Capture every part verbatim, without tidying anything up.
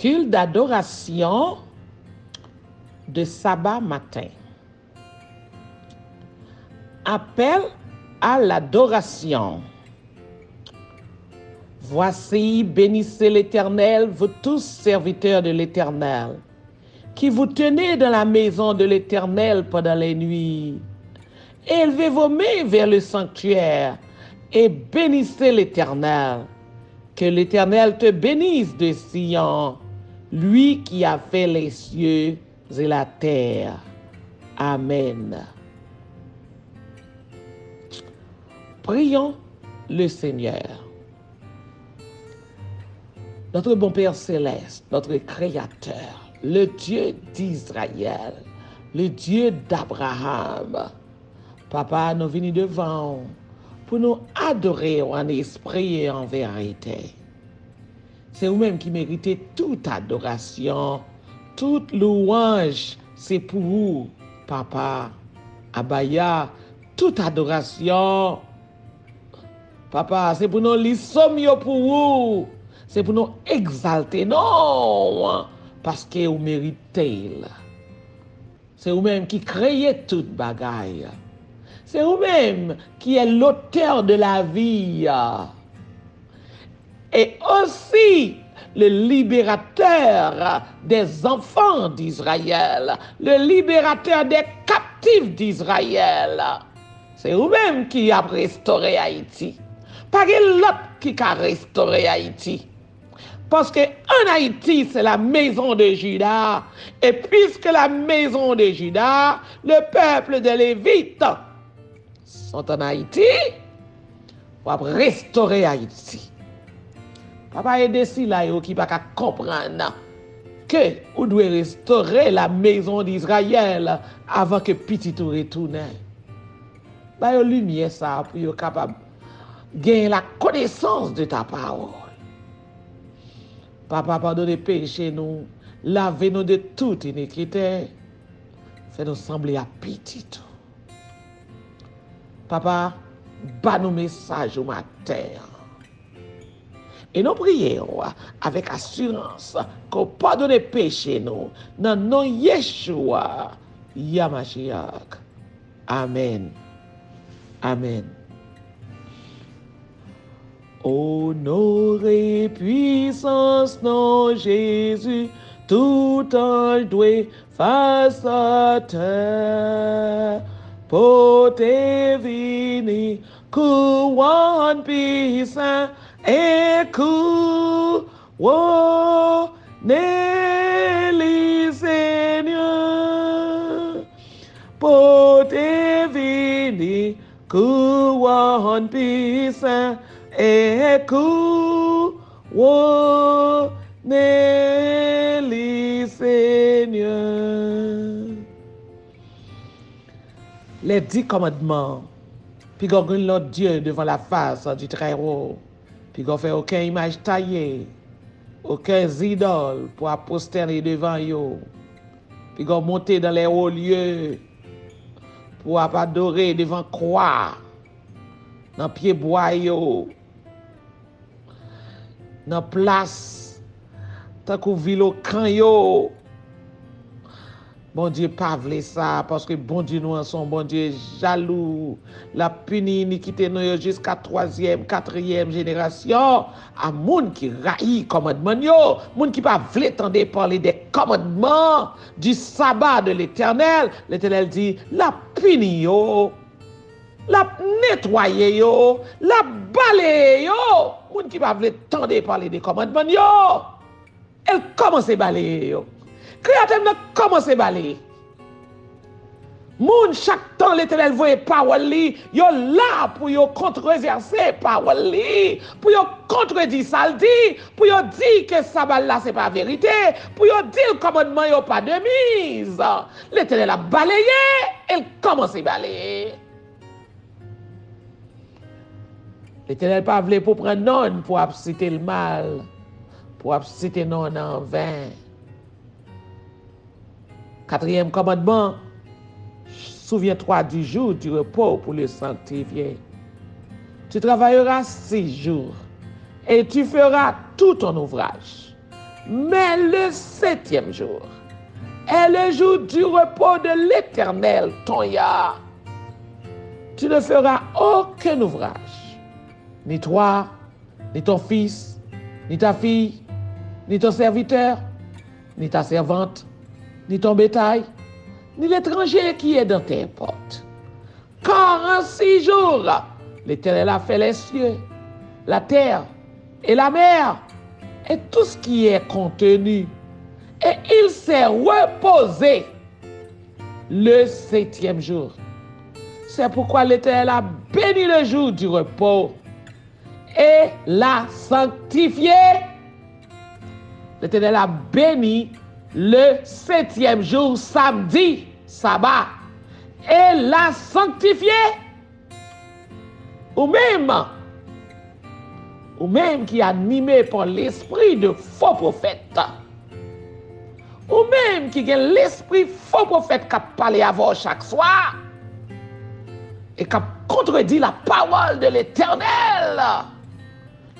Culte d'adoration de sabbat matin. Appel à l'adoration. Voici, bénissez l'Éternel, vous tous serviteurs de l'Éternel, qui vous tenez dans la maison de l'Éternel pendant les nuits. Élevez vos mains vers le sanctuaire et bénissez l'Éternel. Que l'Éternel te bénisse de Sion, lui qui a fait les cieux et la terre. Amen. Prions le Seigneur. Notre bon Père céleste, notre Créateur, le Dieu d'Israël, le Dieu d'Abraham, Papa, nou vini devan w pou nou adore w an espri e an verite. Se ou menm ki merite tout adorasyon, tout louwanj se pou ou, Papa. Abaya, tout adorasyon, Papa, se pou nou li sòm yo pou ou. Se pou nou egzalte non w, paske ou merite l. Se ou menm ki kreye tout bagay. Se ou menm qui est l'auteur de la vie. Et aussi le libérateur des enfants d'Israël, le libérateur des captifs d'Israël. Se ou menm ki ap restore Ayiti. Pa gen lòt ki ka restore Ayiti. Parce que en Haïti, c'est la maison de Juda. Et puisque la maison de Juda, le peuple des Lévites sont en Haïti, w ap restore Ayiti. Papa, ede sila yo ki pa ka konprann ke ou dwe restore la maison d'Israël avan ke pitit ou retounen. Ba yo limyè sa a pou yo kapab genyen la connaissance de ta parole. Papa, padone peche nou, lave nou de tout inikite, fè nou sanble ak pitit ou. Papa, ba nou mesaj ou maten an. E nou priye w avèk asirans ke w padone peche nou nan non Yeshua Yamashiach. Amen. Amen. Onore pwisans non Jezi, tout anj dwe fas atè. Pote vini kouwòn pi sen e kouwone li, Senyè. Pote vini kouwòn pi sen e kouwone li, Senyè. Les dix commandements. Piga w gen lòt dye devan la face du Très-Haut. Piga w fè okenn imaj taye, okenn zidòl pou w ap pwostène devan yo. Piga w monte dans les hauts lieux pou w ap adore devan kwa, nan pye bwa yo, nan plas tankou vil Okan yo. Bondye pa vle sa, paske Bondye nou an se yon Bondye jalou. L ap pini inikite nou yo jiska twazyèm, katriyèm jenerasyon a moun ki rayi kòmandman l yo, moun ki pa vle tande pale de kòmandman du sabbat de l'Éternel. Letènèl di, l ap pini yo. L ap netwaye yo, l ap baleye yo. Moun ki pa vle tande pale de kòmandman l yo, e l kòmanse baleye yo. Kreyatè m nan kòmanse baleye. Moun, chak tan Letènèl voye pawòl li, yo la pou yo kontrevèse pawòl li, pou yo kontredi sa l di, pou yo di ke saba l la se pa verite, pou yo di l kòmandman yo pa de miz. Letènèl ap baleye, e l kòmanse baleye. Letènèl pa vle pou pran non l pou ap site l mal, pou ap site non l an ven. Katriyèm kòmandman, souviens-toi du jour du repos pour le sanctifier. Tu travailleras six jours et tu feras tout ton ouvrage. Mais le septième jour est le jour du repos de l'Éternel, ton Yah. Tu ne feras aucun ouvrage, ni toi, ni ton fils, ni ta fille, ni ton serviteur, ni ta servante, ni ton bétail, ni l'étranger qui est dans tes portes. Car en six jours, l'Éternel a fait les cieux, la terre et la mer, et tout ce qui est contenu. Et il s'est reposé le septième jour. C'est pourquoi l'Éternel a béni le jour du repos et l'a sanctifié. L'Éternel a béni le septième jour, samedi, sabbat, et l'a sanctifié. Ou menm, ou menm ki anime pa lespri de fo pwofèt, ou menm ki gen lespri fo pwofèt k ap pale avè w chak swa e k ap kontredi la pawòl de Letènèl.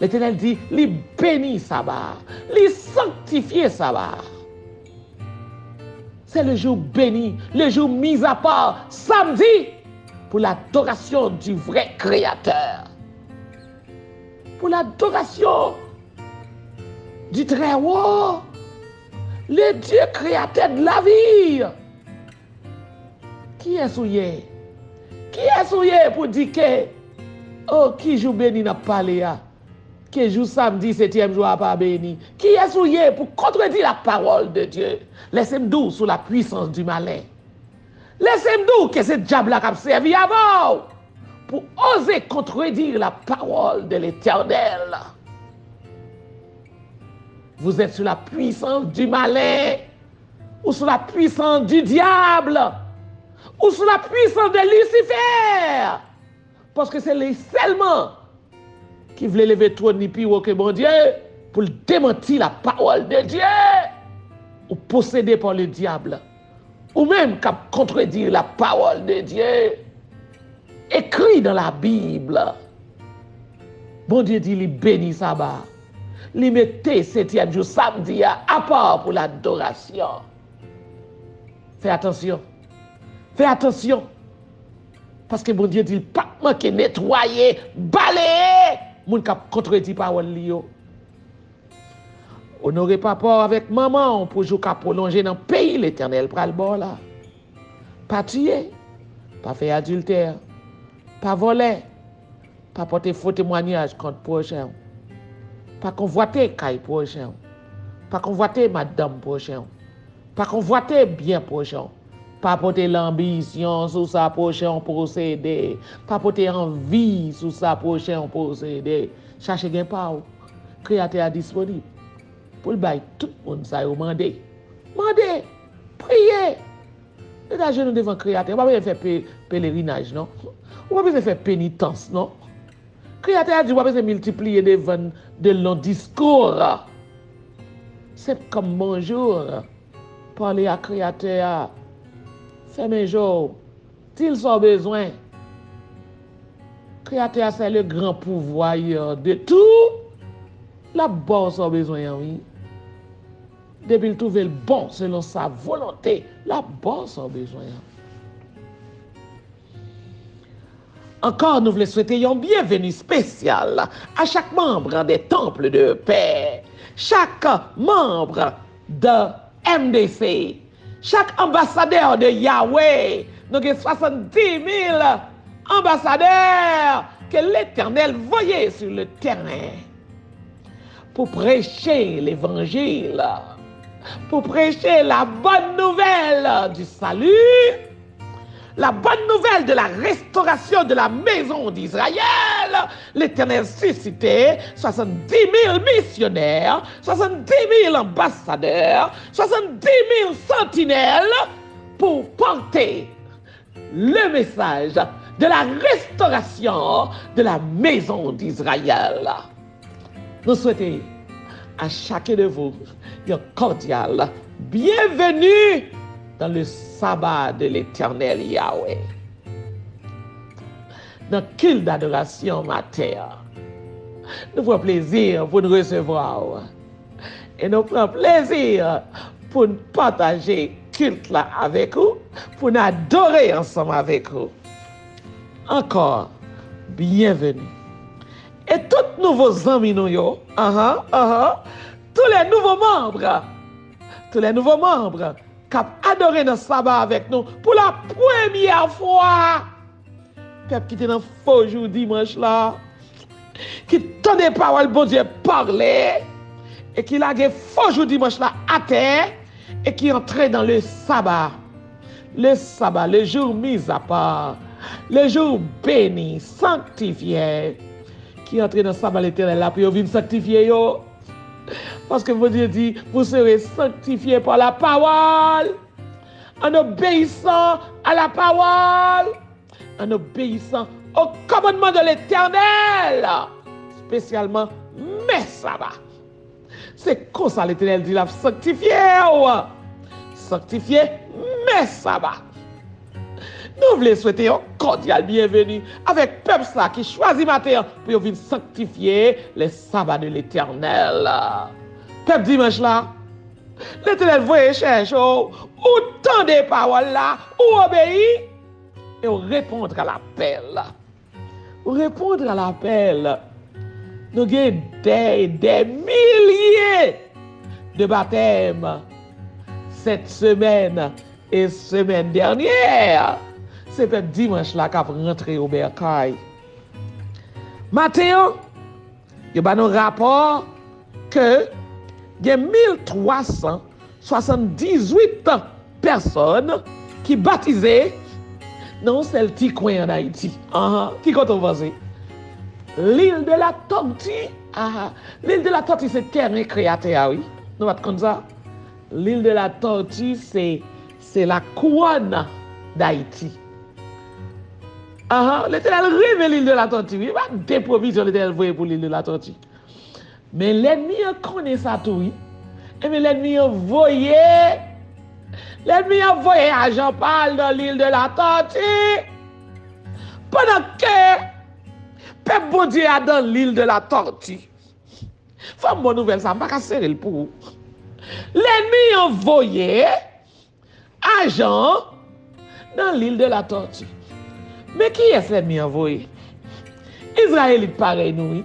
Letènèl di, li beni saba a, li sanktifye saba a. C'est le jour béni, le jour mis à part, samedi, pour l'adoration du vrai Créateur. Pour l'adoration du Très-Haut, le Dieu créateur de la vie. Kiyès ou ye? Kiyès ou ye pou di ke, oh, ki jou beni n ap pale a? Ke jou samdi, setyèm jou a pa beni? Kiyès ou ye pou kontredi la pawòl de Dye? Lèse m di w sou la pwisans di malen. Lèse m di w ke se dyab la k ap sèvi avè w pou oze kontredi la pawòl de Letènèl. Vous êtes sous la puissance du malin, ou sous la puissance du diable, ou sous la puissance de Lucifer. Paske se li sèlman ki vle leve twòn li pi wo ke Bondye pou l demanti la pawòl de Dye. Ou posede pa le dyab. Ou menm k ap kontredi la pawòl de Dye. Écrit dans la Bible. Bondye di li beni saba. Li mete setyèm jou samdi a apa pou ladorasyon. Fè atansyon. Fè atansyon. Paske Bondye di l p ap manke netwaye, baleye moun k ap kontredi pawòl li yo. Onore papa w avèk manman w pou jou ka pwolonje nan peyi Letènèl pral ba w la. Pa tiye, pa fè adiltè, pa vòlè, pa pote fo temwanyaj kont pwochen w, pa konvwate kay pwochen w, pa konvwate madanm pwochen w, pa konvwate byen pwochen w, pa pote lanbisyon sou sa pwochen w posede, pa pote anvi sou sa pwochen w posede. Chache gen pa w. Kreyatè a disponib pou l bay tout moun sa yo mande. Mande! Priye! Met ajenou devan Kreyatè. Ou pa bezwen fè pe-, pelerinaj, non. Ou pa bezwen fè penitans, non. Kreyatè a di w pa bezwen miltipliye devan de lon diskou. Senp kòm bonjou. Pale a Kreyatè a. Fèmen je w. Di l sa w bezwen. Kreyatè a, c'est le grand pourvoyeur de tout. L ap ba w sa w bezwen an, wi. Depi l twouve l bon selon sa volonte, l ap ba w sa w bezwen an. Ankò, nou vle swete yon byenveni espesyal a chak manm de Temple de Paix, chak manm de M D C, chak anbasadè de Yahweh. Nou gen swasanndimil anbasadè ke Letènèl voye sur le terrain pou preche levanjil, pou preche la bonne nouvelle du salut, la bonne nouvelle de la restauration de la maison d'Israël. Letènèl sisite swasanndimil misyonè, swasanndimil anbasadè, swasanndimil santinèl pou pote le message de la restauration de la maison d'Israël. Nou swete a chacun de vous yon kòdyal byenveni dans le sabbat de l'Éternel Yahweh. Nan kilt dadorasyon maten an, nou pran plezi pou n resevwa w. E nou pran plezi pou n pataje kilt la avèk ou, pou n adore ansanm avèk ou. Ankò, byenveni. E tout nouvo zanmi nou yo, anhan, anhan, tous les nouveaux membres, tous les nouveaux membres k ap adore nan saba avèk nou pou la premyè fwa. Pèp ki te nan fo jou dimanch la, ki tande pawòl Bondye pale, e ki lage fo jou dimanch la atè, e ki antre dans le sabbat. Le sabbat, le jour mis à part, le jour béni, sanctifié, ki antre nan saba Letènèl la pou yo vin sanktifye yo. Paske Bondye di, vous serez sanctifiés par la parole, en obéissant à la parole, en obéissant au commandement de l'Éternel, spécialement mes sabbats. Se konsa Letènèl di l ap sanktifye w. Sanktifye mes sabbats. Nou vle swete yon kòdyal byenveni avèk pèp sa ki chwazi maten an pou yo vin sanktifye les sabbats de l'Éternel. Pèp dimanch la, Letènèl voye chèche w, ou tande pawòl la, ou obeyi, e w répondre à l'appel. Répondre à l'appel. Nou gen des, des milliers de baptêmes cette semaine et semaine dernière. Se pèp dimanch la k ap rantre yo bèkay. Maten an, yo ba nou rapò ke gen mil twa san swasanndizuit pèsòn ki batize nan yon sèl ti kwen ann Ayiti. Anhan, ki kote w panse? L'île de la Tortue. Aha. L'île de la Tortue se tèren Kreyatè a, wi. Nou pa t konn sa? L'île de la Tortue se, se la couronne d'Haïti. Anhan, Letènèl renmen l'île de la Tortue, wi. Pa de pwovizyon Letènèl voye pou l'île de la Tortue. Men lènmi an konnen sa tou, wi. Ebyen, lènmi an voye, lènmi an voye ajan pa l nan l'île de la Tortue. Pandan ke pèp Bondye a dans l'île de la Tortue. Fò m ba w nouvèl sa, m pa ka sere l pou ou. Lènmi an voye ajan an nan l'île de la Tortue. Men kiyès lènmi an voye? Izrayelit parèy nou, wi.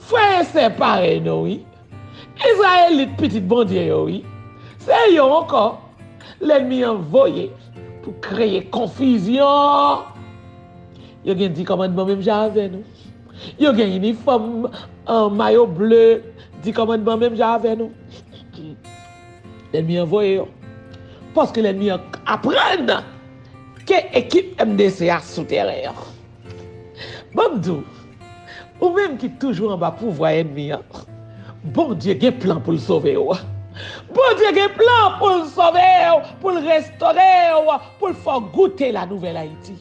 Frè e sè parèy nou, wi. Izrayelit, pitit Bondye yo, wi. Se yo ankò lènmi an voye pou kreye konfizyon. Yo gen di kòmandman menm jan avè nou. Yo gen inifòm, an, mayo ble, di kòmandman menm jan avè nou. Lènmi an voye yo. Paske lènmi an aprann ke ekip M D C a sou tèren an. Ban m di w, ou menm ki toujou anba pouvwa ènmi an, Bondye gen plan pou l sove w. Bondye gen plan pou l sove w, pou l restore w, pou l fè w goute la nouvèl Ayiti.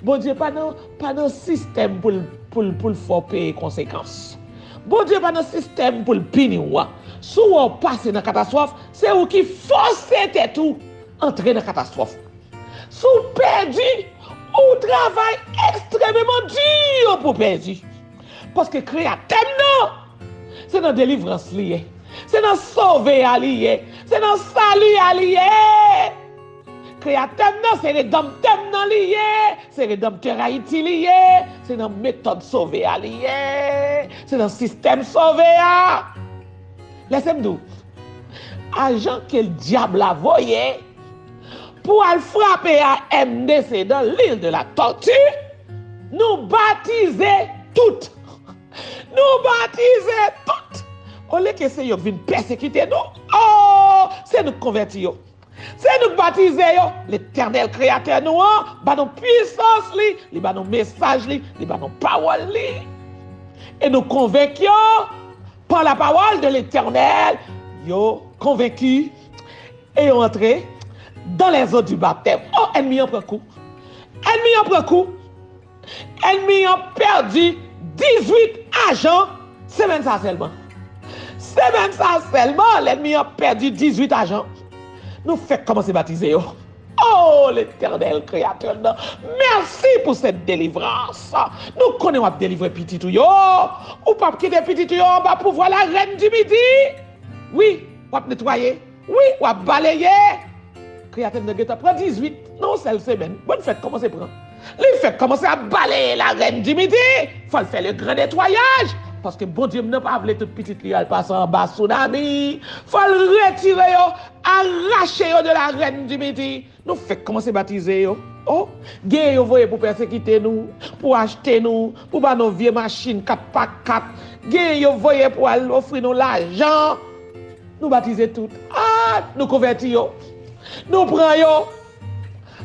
Bondye pa nan, pa nan sistèm pou l, pou l, pou l fè w peye konsekans. Bondye pa nan sistèm pou l pini w. Si w wè w pase nan katastwòf, se ou ki fòse tèt ou antre nan katastwòf. Si w pèdi, ou travay ekstrèmeman di pou pèdi. Paske Kreyatè m nan, se nan delivrans li ye. Se nan sove a li ye. Se nan sali a li ye. Kreyatè m nan, se redanmtè m nan li ye. Se redanmtè Ayiti li ye. Se nan metòd sove a li ye. Se nan sistèm sove a. Lèse m di w, ajan ke dyab la voye pou al frape a M D C dans l'île de la Tortue, nou batize tout. Nou batize tout. Olye ke se yo k vin pèsekite nou, o, se nou k konvèti yo. Se nou k batize yo. Letènèl Kreyatè nou an ba nou pwisans li, li ba nou mesaj li, li ba nou pawòl li. E nou konvenk yo par la parole de l'Éternel, yo konvenki e yo antre dans les eaux du baptême. O, ènmi an pran kou. Ènmi an pran kou. Ènmi an pèdi dizuit ajan semèn sa sèlman. Semèn sa sèlman, lènmi an pèdi dizuit ajan. Nou fèk kòmanse batize yo. O Letènèl, Kreyatè m nan, mèsi pou sèt delivrans. Nou konnen w ap delivre pitit ou yo. Ou p ap kite pitit ou yo anba pouvwa larèn di midi. Wi, w ap netwaye. Wi, w ap baleye. Kreyatè m nan gentan pran dizuit nan yon sèl semèn. Bòn fèt kòmanse pran. Li fèk kòmanse ap baleye larèn di midi. Fò l fè le gran netwayaj. Paske Bondye m nan pa vle tout pitit li al pase anba sounami. Fò l retire yo, arache yo de larèn di midi. Nou fèk kòmanse batize yo. O, genyen yo voye pou pèsekite nou, pou achte nou, pou ba nou vye machin kat pa kat. Genyen yo voye pou al ofri nou lajan. Nou batize tout. A, nou konvèti yo. Nou pran yo.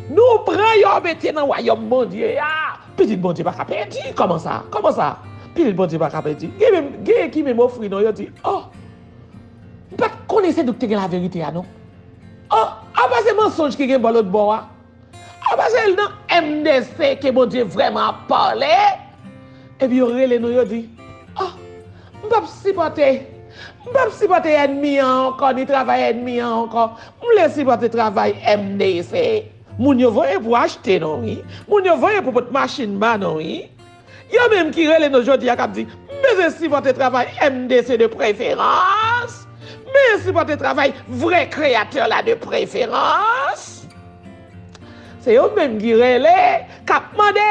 Nou pran yo mete nan wayòm Bondye a. Pitit Bondye pa ka pèdi. Kòman sa? Kòman sa? Pitit Bondye pa ka pèdi. Gen menm, genyen ki menm ofri non, yo di, o, m pa t konnen se nou ki te gen laverite a non. O, apa se mansonj ki gen bò lòt bò a? Apa se nan M D C ke Bondye vrèman ap pale? Epi yo rele nou, yo di, o, m p ap sipòte, m p ap sipòte ènmi an ankò, ni travay ènmi an ankò. M vle sipòte travay M D C. Moun yo voye pou achte nou, wi. Moun yo voye pou pot machin ba nou, wi. Yo menm ki rele nou jodi a k ap di, m bezwen sipòte travay M D C de preferans. M bezwen sipòte travay vrè kreyatè la de preferans. Se yo menm ki rele, k ap mande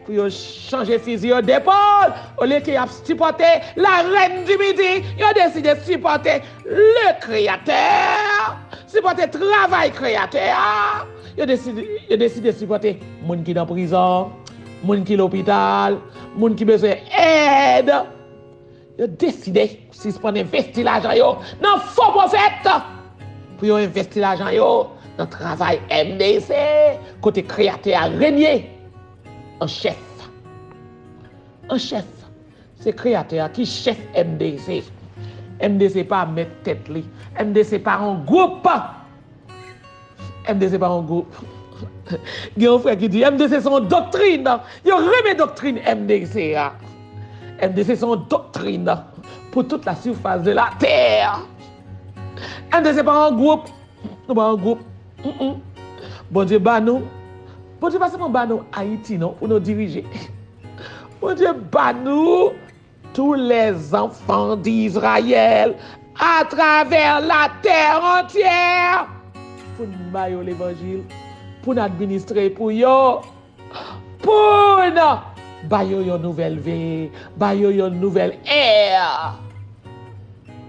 pou yo chanje fizi yo depòl. Olye ke y ap sipòte larèn di midi, yo deside sipòte le kreyatè, sipòte travay kreyatè a. Yo deside, yo deside sipòte moun ki nan prizon, moun ki lopital, moun ki bezwen èd. Yo deside sispann envesti lajan yo nan fo pwofèt pou yo envesti lajan yo nan travay M D C, kote kreyatè a renye an chèf. An chèf. Se kreyatè a ki chèf M D C. M D C pa mèt tèt li. M D C pa yon gwoup. M D C pa yon gwoup. Gen yon frè ki di, M D C se yon doktrin. Yo renmen doktrin M D C a. M D C se yon doktrin pour toute la surface de la terre. M D C pa yon gwoup. Nou pa yon gwoup. Mm-mm. Bondye ba nou. Bondye pa sèlman ba nou Ayiti, non, pou nou dirije. Bondye ba nou tous les enfants d'Israël à travers la terre entière. Pou n ba yo levanjil, pou n administre pou yo, pou n ba yo yon nouvèl vi, ba yo yon nouvèl è.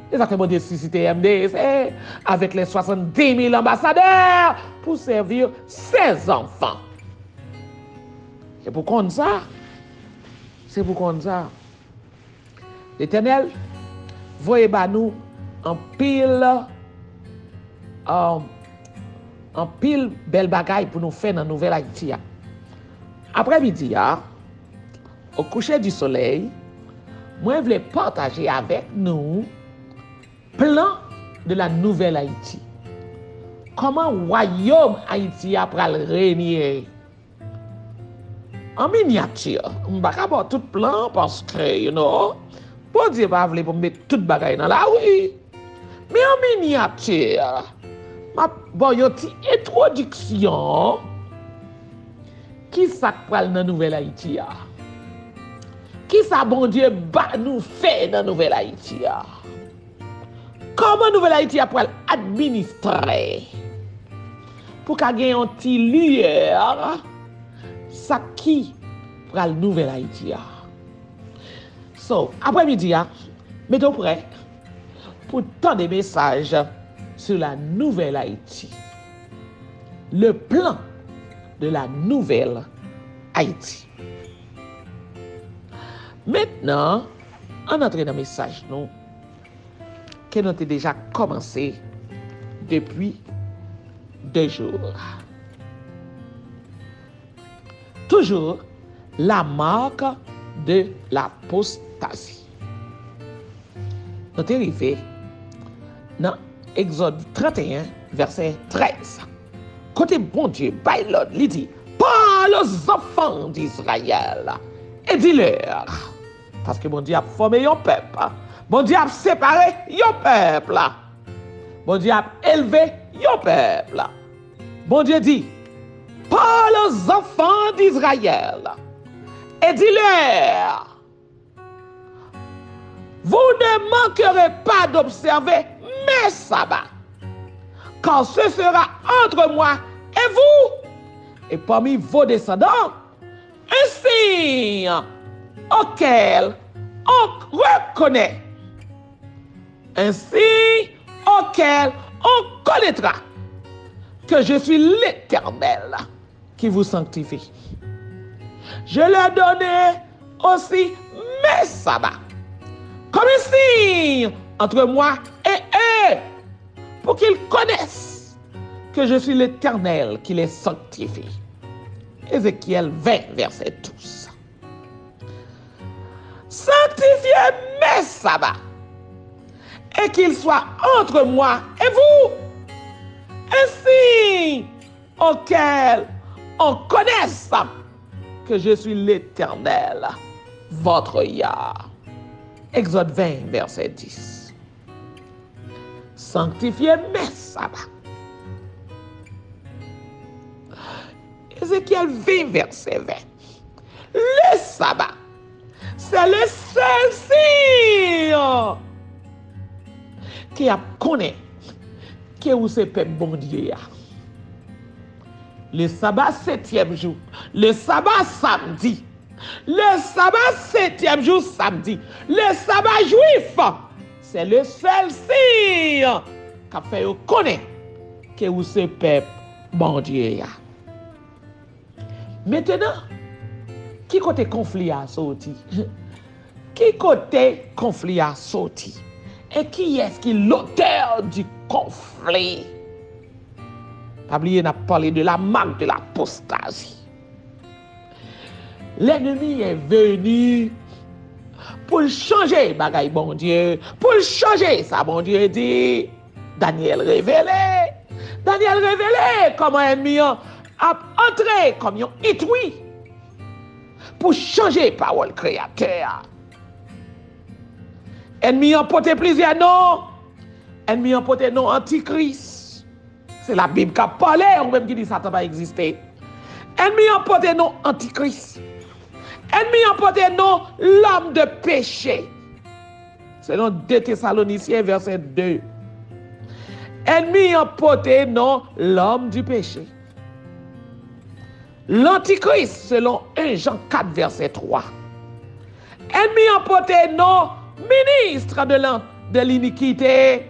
Se sa ke Bondye sisite M D C avec les soixante-dix mille ambassadeurs pour servir ses enfants. Se pou konn sa. Se pou konn sa. Letènèl voye ba nou anpil, um, anpil bèl bagay pou nou fè nan Nouvèl Ayiti a. Aprèmidi a, au coucher du soleil, mwen vle pataje avèk nou plan de la Nouvelle Haïti. Kòman wayòm Ayiti a pral renye? An minyati, m pa ka ba w tout plan an paske, you know, Bondye pa vle pou m met tout bagay nan lari. Men an minyati, m ap ba w yon ti entwodiksyon. Kisa k pral nan Nouvèl Ayiti a? Kisa Bondye ba nou fè nan Nouvèl Ayiti a? Kòman Nouvèl Ayiti a pral administre? Pou ka gen yon ti liyè, sa ki pral Nouvèl Ayiti a. So, aprèmidi a, mete w prè pou tande mesaj sur la Nouvelle Haïti. Le plan de la Nouvelle Haïti. Mentnan, ann antre nan mesaj nou ke nou te deja kòmanse depi de jou. Toujours la marque de l'apostasie. Nou te rive nan Egzòd trannteyen, vèsè trèz, kote Bondye bay lòd, li di, Parle aux enfants d'Israël et dis-leur. Paske Bondye ap fòme yon pèp. Bondye ap separe yon pèp. Bondye ap elve yon pèp. Bondye di, Parle aux enfants d'Israël et dis-leur, vous ne manquerez pas d'observer mes sabbats, car ce sera entre moi et vous, et parmi vos descendants, un signe auquel on reconnaît, un signe auquel on connaîtra que je suis l'Éternel qui vous sanctifie. Je leur donnerai aussi mes sabbats comme un signe entre moi et eux, pour qu'ils connaissent que je suis l'Éternel qui les sanctifie. Ézéchiel vingt, verset douze. Sanctifiez mes sabbats, et qu'ils soient entre moi et vous un signe auquel on connaisse que je suis l'Éternel, votre Yah. Exode vingt, verset dix. Sanctifiez mes sabbats. Ézéchiel vingt, verset vingt. Le sabbat, c'est le seul signe ke y ap konnen ke ou se pèp Bondye a. Le sabbat, setyèm jou. Le sabbat, samdi. Le sabbat, setyèm jou, samdi. Le sabbat juif, c'est le seul signe k ap fè yo konnen ke ou se pèp Bondye a. Mentenan, ki kote konfli a soti? Ki kote konfli a soti? E kiyès ki l'auteur du conflit? Pa bliye, n ap pale de la marque de l'apostasie. Lènmi è veni pou l chanje bagay Bondye, pou l chanje sa Bondye di. Danyèl revele. Danyèl revele kòman ènmi an ap antre kòm yon itwi pou chanje pawòl Kreyatè a. Ènmi an pote plizyè non. Ènmi an pote non Antikris. Se Labib k ap pale, ou menm ki di Satan pa egziste. Ènmi an pote non Antikris. Ènmi an pote non l'homme de péché. Selon de Tesalonisyen, vèsè de. Ènmi an pote non l'homme du péché. Lantikris, selon en Jan kat, vèsè twa. Ènmi an pote non ministre de l'an-, de l'iniquité.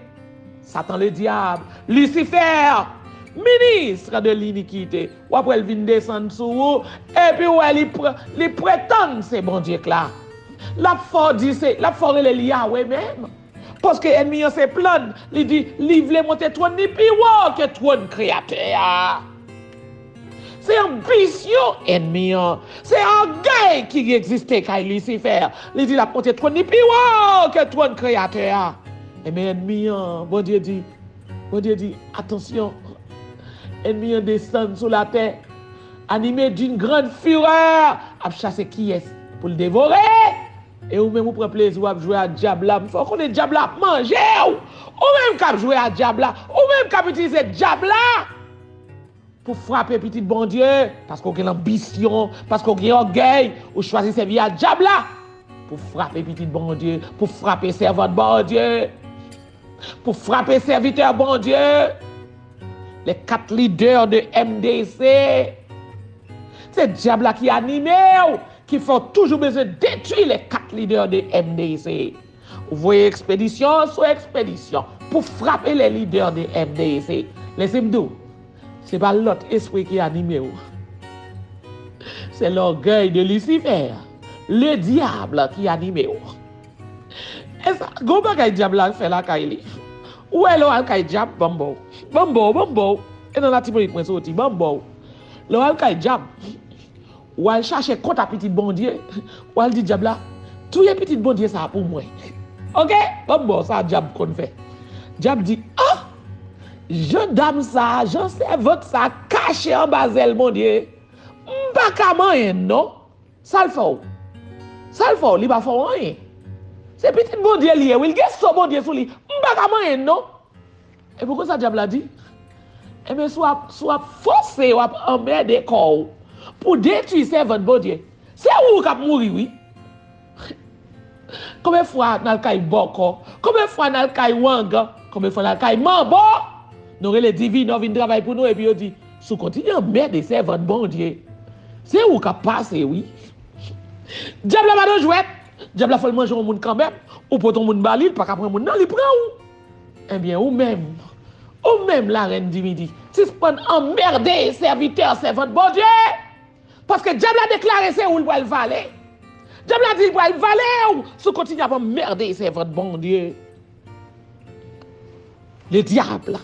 Satan Ledyab, Lisifè, ministre de l'iniquité. W ap wè l vin desann sou ou, epi w wè li pre-, li pretann se Bondye k la. L ap fè w di se, l ap fè w rele l Yawe menm. Paske ènmi an se plan, li di, li vle monte twòn li pi wo ke twòn Kreyatè a. Se anbisyon ènmi an, se ògèy ki egziste kay Lisifè. Li di l ap monte twòn li pi wo ke twòn Kreyatè a. Ebyen, ènmi an, Bondye di, Bondye di, atansyon, ènmi an desann sou latè, anime d'une grande fureur, ap chache kiyès pou l devore. E ou menm ou pran plezi w ap jwe ak dyab la. M fè w konnen dyab la ap manje w. Ou menm k ap jwe ak dyab la, ou menm k ap itilize dyab la pou frape pitit Bondye, paske w gen lanbisyon, paske w gen ògèy, ou chwazi sèvi ak dyab la pou frape pitit Bondye, pou frape sèvant Bondye, pou frape sèvitè Bondye. Les quatre leaders de M D C. Se dyab la ki anime w, ki fè w toujou bezwen detwi les quatre leaders de M D C. Ou voye ekspedisyon sou ekspedisyon pou frape les leaders de M D C. Lese m di w, se pa lòt espri ki anime w. Se l'orgueil de Lucifer, le diable, ki anime w. E sa, gon bagay dyab la fè lakay li. Ou wè lè w al kay dyab, ban m ba w. Ban m ba w, ban m ba w. E nan Latibonit mwen soti, ban m ba w. Lè w al kay dyab, w al chache kont a pitit Bondye, w al di dyab la, touye pitit Bondye sa a pou mwen. Oke? Ban m ba w sa dyab konn fè. Dyab di, ah! Jan dam sa a, jan sèvant sa a kache anba zèl Bondye, m pa ka manyen l non. Sa l fè w? Sa l fè w? Li pa fè w anyen. Se pitit Bondye li ye, wi, l gen so Bondye sou li. M pa ka manyen l non. E pou konsa dyab la di, Enben, si w ap, si w ap fòse, w ap anmède kò w pou detwi sèvant Bondye, se ou k ap mouri, wi. Konbyen fwa n al kay bòkò? Konbyen fwa n al kay wangan? Konbyen fwa n al kay manbo? Nou rele divinò vin travay pou nou, epi yo di, si w kontinye anmède sèvant Bondye, se ou k ap pase, wi. Dyab la pa nan jwèt. Dyab la fò l manje yon moun kanmenm. Ou pote yon moun ba li, li pa ka pran moun nan, li pran ou. Ebyen, ou menm, ou menm, larèn di midi, sispann anmède sèvitè, sèvant Bondye. Paske dyab la deklare se ou l pral vale. Dyab la di l pral vale w si w kontinye ap anmède sèvant Bondye. Le diable,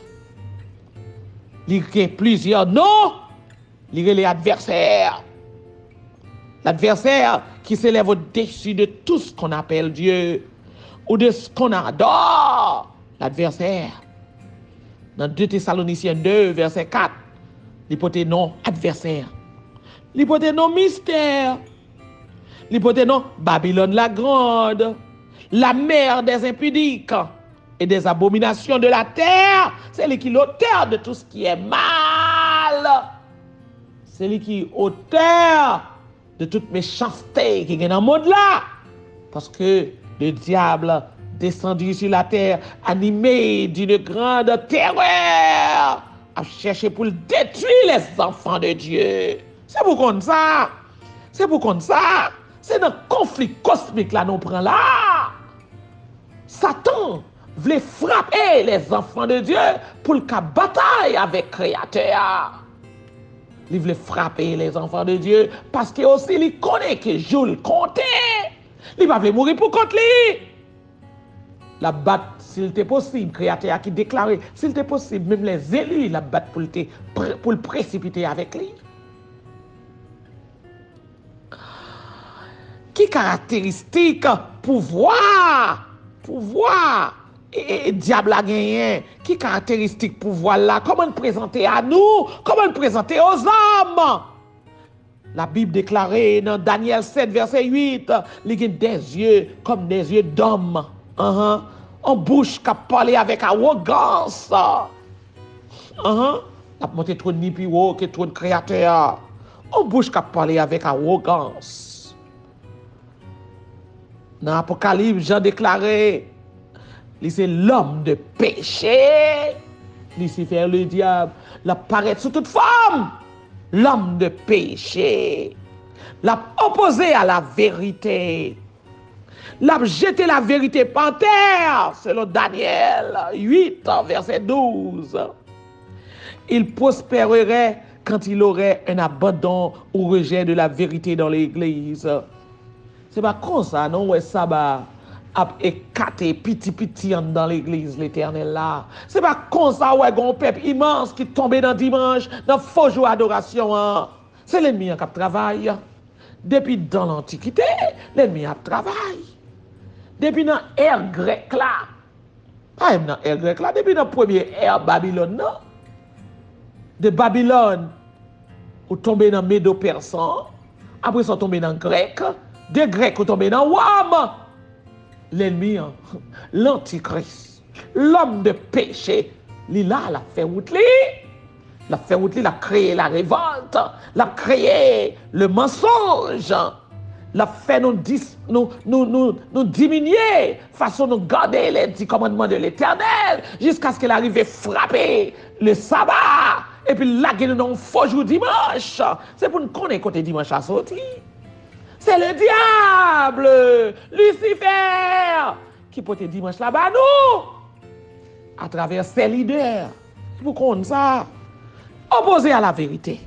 li gen plizyè non. Li rele advèsè. L'adversaire qui s'élève au-dessus de tout ce qu'on appelle Dieu ou de ce qu'on adore. L'adversaire. Nan de Tesalonisyen de, vèsè kat, li pote non advèsè. Li pote non mistè. Li pote non Babylone la Grande, la mère des impudiques et des abominations de la terre. Se li ki lotè de tout ce qui est mal. Se li ki otè de tout mechanste ki gen nan mond la. Paske le diable descendu sur la terre, animé d'une grande terreur, ap chèche pou l detwi les enfants de Dieu. Se pou konn sa. Se pou konn sa. Se nan konfli kosmik la nou pran la. Satan vle frape les enfants de Dieu pou l ka batay avèk Kreyatè a. Li vle frape les enfants de Dieu paske osi li konnen ke jou l konte. Li pa vle mouri pou kont li. L ap bat, si l te posib, Kreyatè a ki deklare, si l te posib, menm lèzeli, l ap bat pou l te pre-, pou l presipite avèk li. Ki karakteristik pouvwa, pouvwa e, e, e dyab la genyen? Ki karakteristik pouvwa l la? Kòman l prezante a nou? Kòman l prezante ozòm? Labib deklare nan Danyèl sèt, vèsè uit, li gen des yeux comme des yeux d'homme. Anhan. Yon bouch k ap pale avèk awogans. Anhan. L ap monte twòn li pi wo ke twòn Kreyatè a. Yon bouch k ap pale avèk awogans. Nan Apokalips, Jan deklare, li se lòm de peche. Lisifè, le dyab, l ap parèt sou tout fòm. Lòm de peche. L ap opoze a la verite. L ap jete la verite pa tè, selon Danyèl uit, vèsè douz. Il prospérerait quand il aurait un abandon ou rejet de la vérité dans l'Église. Se pa konsa non w wè saba ap ekate piti piti anndan legliz Letènèl la. Se pa konsa w wè gen yon pèp imans ki tonbe nan dimanch, nan fo jou adorasyon an. Se lènmi an k ap travay. Depi dan lantikite, lènmi an ap travay. Depi nan è grèk la, pa menm nan è grèk la, depi nan premye è Babilòn nan. De Babilòn, ou tonbe nan Medo Pèsan, apre sa w tonbe nan Grèk, de Grèk ou tonbe nan Wòm. Lènmi an, lantikris, lòm de peche, li la, l ap fè wout li. L ap fè wout li, l ap kreye la revòlt, l ap kreye le mansonj. L ap fè nou dis-, nou, nou, nou, nou diminye fason nou gade les dix commandements de Letènèl, jiskaske l arive frape le saba, epi l lage nou nan yon fo jou dimanch. Se pou n konnen kote dimanch la soti. Se le dyab, Lisifè, ki pote dimanch la ba nou atravè sè lidè. Se pou konn sa. Opoze a la verite.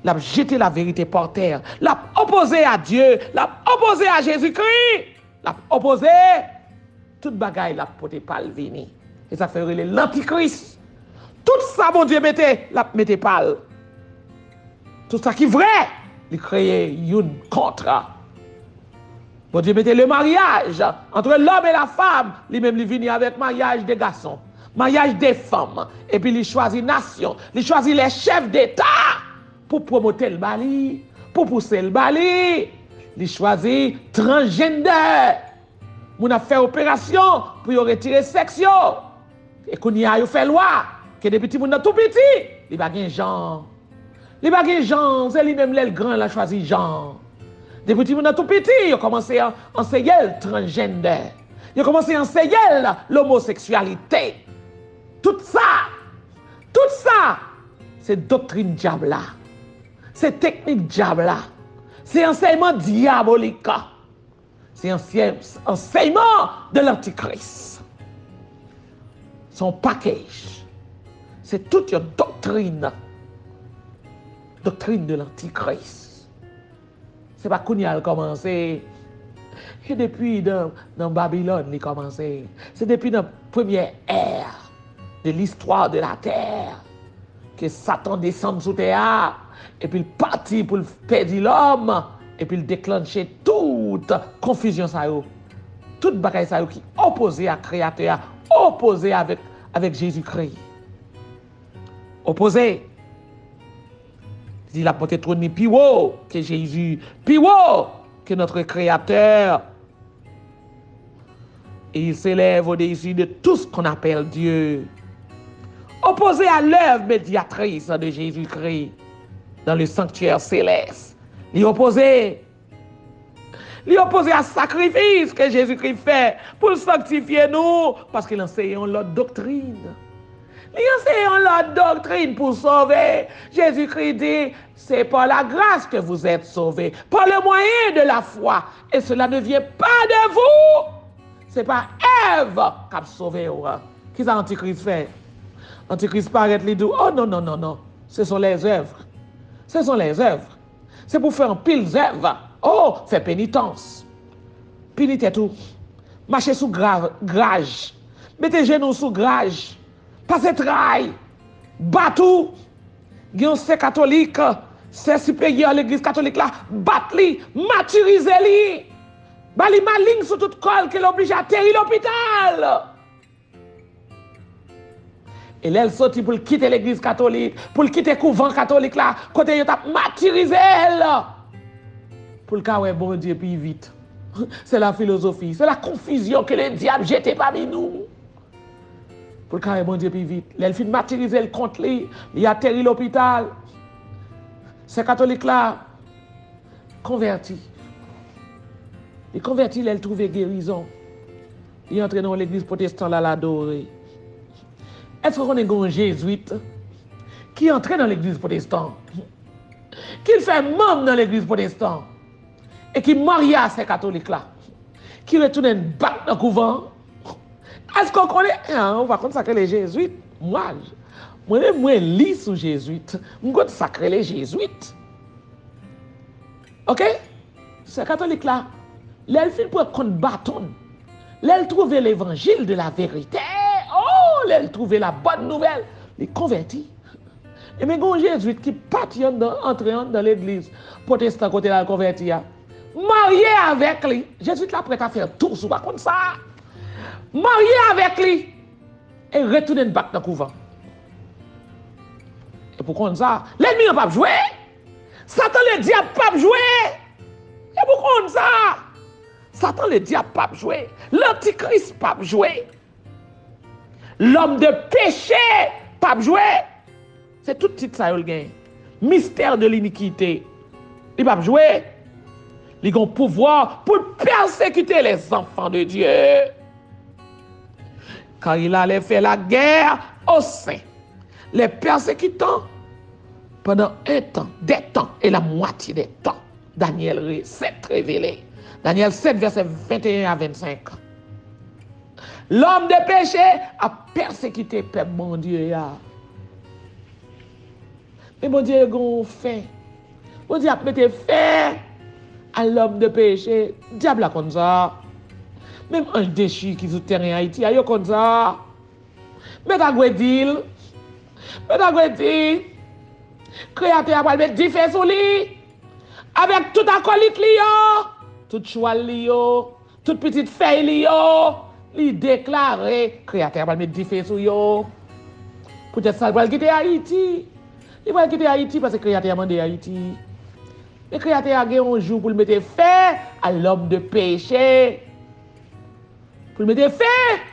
L ap jete la verite pa tè. L ap opoze a Dye. L ap opoze a Jezikri. L ap opoze tout bagay, l ap pote pa l vini. E sa fè yo rele lantikris. Tout sa Bondye mete, l ap mete pa l. Tout sa ki vrè, li kreye youn kontra. Bondye mete le mariage entre l'homme et la femme, li menm li vini avèk maryaj de gason, maryaj de fanm, epi li chwazi nasyon, li chwazi les chefs d'État pou pwomote l ba li, pou pouse l ba li. Li chwazi transgender. Moun ap fè operasyon pou yo retire sèks yo. E kounye a, yo fè lwa. Ke depi timoun nan tou piti, li pa gen jan. Li pa gen jan, se li menm lè l gran, l a chwazi jan. Depi timoun nan tou piti, yo kòmanse an- anseye l transgender. Yo kòmanse anseye l lomoseksyalite. Tout sa, tout sa, se doktrin dyab la. Se teknik dyab la. Se ansèyman dyabolik. Se ansèy- ansèyman de lantikris. Se yon package. Se tout yon doktrin. Doktrin de lantikris. Se pa kounye a l kòmanse. Se depi nan, nan Babilòn li kòmanse. Se depi nan premyè è de listwa de la tè ke Satan desann sou tè a, epi l pati pou l pèdi lòm, epi l deklanche tout konfizyon sa yo, tout bagay sa yo ki opoze a Kreyatè a, opoze avèk, avèk Jezikri. Opoze. Li di l ap monte twòn li pi wo ke Jezi, pi wo ke notre Créateur. Et il s'élève au-dessus de tout ce qu'on appelle Dieu. Opposé à l'œuvre médiatrice de Jésus-Christ dans le sanctuaire céleste. Li opoze. Li opoze a sakrifis ke Jezikri fè pou l sanktifye nou, paske l anseye yon lòt doktrin. Li anseye yon lòt doktrin pou sove. Jezikri di, c'est par la grâce que vous êtes sauvés, par le moyen de la foi, et cela ne vient pas de vous. Se pa Èv k ap sove w. Kisa Antikris fè? Antikris parèt, li di w, oh non, non, non, non, ce sont les œuvres. Ce sont les œuvres. Se pou fè anpil zèv. Oh, fè penitans. Pini tèt ou. Mache sou gra- graj. Mete jenou w sou graj. Pase tray. Bat ou. Gen yon sè katolik, sè siperyè legliz katolik la, bat li, matirize li. Ba li maling sou tout kò l ke l oblije ateri lopital. E lè l soti pou l kite legliz katolik, pou l kite kouvan katolik la, kote yo t ap matirize l, pou l ka wè Bondye pi vit. C'est la philosophie, c'est la confusion que le diable jette parmi nous. Pou l ka wè Bondye pi vit. Lè l fin matirize l kont li, li ateri lopital. Sè katolik la konvèti. Li konvèti lè l twouve gerizon. Li antre nan yon legliz pwotestan la, l adore. Èske w konnen gen yon jezwit ki antre nan legliz pwotestan? Ki l fè manm nan legliz pwotestan? E ki marye a sè katolik la? Ki retounen bat nan kouvan an? Èske w konnen? Ah, ou pa konn sa k rele jezwit? Mwen, mwen menm, mwen li sou jezwit. M konn sa k rele jezwit. Oke? Sè katolik la, lè l fin pran kont baton l, lè l twouve levanjil de la verite, oh, lè l twouve la bòn nouvèl, li konvèti. Ebyen, gen yon jezwit ki pati anndan, antre anndan legliz pwotestan kote l al konvèti a. Marye avèk li. Jezwit la prèt a fè tou, si w pa konn sa. Marye avèk li. E retounen bat nan kouvan. E pou konn sa, lènmi an p ap jwe. Satan ledyab p ap jwe. E pou konn sa, Satan ledyab p ap jwe. Lantikris p ap jwe. Lòm de peche p ap jwe. Se tout tit sa yo l genyen. Mystère de l'iniquité. Li p ap jwe. Li gen pouvwa pou l pèsekite les enfants de Dieu. Car il allait faire la guerre aux saints, les persécutant pendant un temps, des temps et la moitié des temps. Danyèl re- sèt revele. Danyèl sèt, vèsè venteyen a vennsenk. Lòm de peche ap pèsekite pèp Bondye a. Men Bondye gen yon fen. Bondye ap mete fen a lòm de peche. Dyab la konn sa. Menm anj dechi ki sou teren Ayiti a, yo konn sa. Mèt Agwe di l. Mèt Agwe di, Kreyatè a pral met dife sou li. Avèk tout akòlit li yo, tout chwal li yo, tout pitit fèy li yo, li deklare Kreyatè a pral met dife sou yo. Poutèt sa, l pral kite Ayiti. Li pral kite Ayiti paske Kreyatè a mande Ayiti. Men Kreyatè a gen yon jou pou l mete fen a lòm de peche. Pou l mete fen